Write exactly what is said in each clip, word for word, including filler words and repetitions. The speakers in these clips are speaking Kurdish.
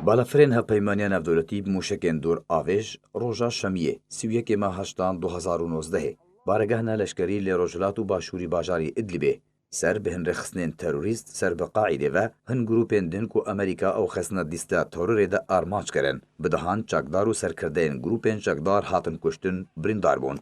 Balafirên Hevpeymaniya Navdewletî bi mûşekên dor avêj roja Şemiyê, sî û yekê meha heştan du hezar û nozdehê, baregehna leşkerî li rojhilat û başûrî bajarê Idlibê ser bi hin rêxistinên terorîst ser bi Qaîdê ve hin grûpên din ku Amerîka ew xistine lîsteya terorê de armanc kirin, bi dehan çekdar û serkirdeyên grûpên çekdar hatin kuştin, birîndar bûn.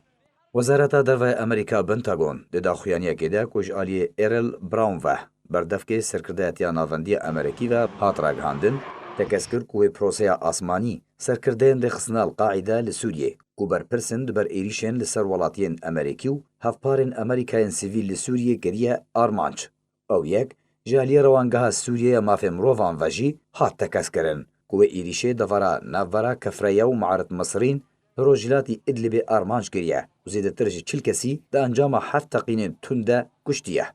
Wezareta Derve ya Amerîka, Pentagon, di daxuyaniyekê de ku ji aliyê Errol Brown ve berdevkê serkirdeyetiya navendî ya Amerîkî ve hat ragihandin, tekez kir ku wê proseya asmanî serkirdeyên rêxistina El-Qaîde li Sûriyê ku berpirs in di ber êrîşên li ser welatiyên Amerîkî û hevparên Amerîkayên sivîl li Sûriyê kiriye armanc. Ew yek ji aliyê Rewangeha Sûriyê ya Mafê Mirovan ve jî hat tekezkirin ku wê êrîşê devera navbera Kefreya û Marit Misrîn li rojhilatî Idlibê armanc kiriye û zêdetir ji çil kesî di encama heft teqînên tund de kuştiye.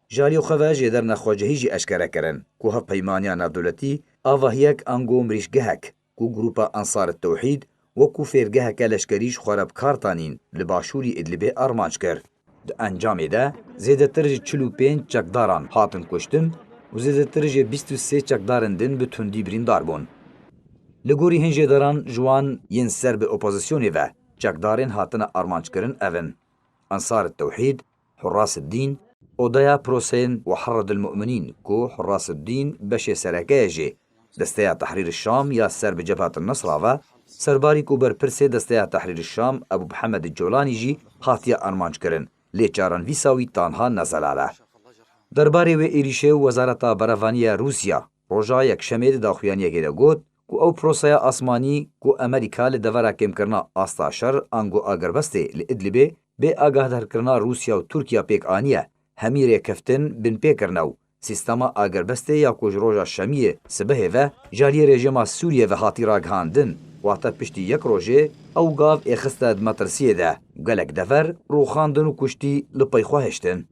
Ji alî xwe ve jêderên xwecihî jî eşkere kirin ku Hevpeymaniya Navdewletî avahiyek ango mirîşgehek ku grûpa Ensar Tewhîd wekû fêrgeheke leşkerî ji xwe re bi kar tanîn li başûrî Idlibê armanc kir. Di encamê de zêdetir ji çil û pênc çekdaran hatin kuştin û zêdetir ji bîst û sê çekdarên din bi tundî birîndar bûn. Li gorî hin jêderan ji wan yên ser bi opozisyonê ve çekdarên hatine armanckirin ev in: Ensar Tewhîd, Hurras Dîn, Odeya Proseyên û Herredil Mu'minîn ku Hurras Dîn beşê sereke ye jê, Desteya Tehrîr Şam ya ser bi Cebhat Nusra ve, serbarî ku berpirsê Desteya Tehrîr Şam Ebû Mihemed Colanî jî hatiye armanc kirin, lê çarenvîsa wî tanha ne zelal e. Derbarê wê êrîşê Wezareta Berevanî ya Rûsya roja Yekşemê di daxuyaniyekê de got ku ew proseya asmanî ku Amerîka li devera kêmkirina asta şer ango agirbestê li Idlibê bê agahdarkirina Rûsya û Tirkiye pêk aniye, hemî rêkeftin binpê kirine û sîstema agirbestê ya ku ji roja Şemiyê sibehê ve ji aliyê rejîma Sûriyê ve hatî ragihandin, wate piştî yek rojê ew gav êxiste di metirsiyê de û gelek dever rûxandin û kuştî li pey xwe hiştin.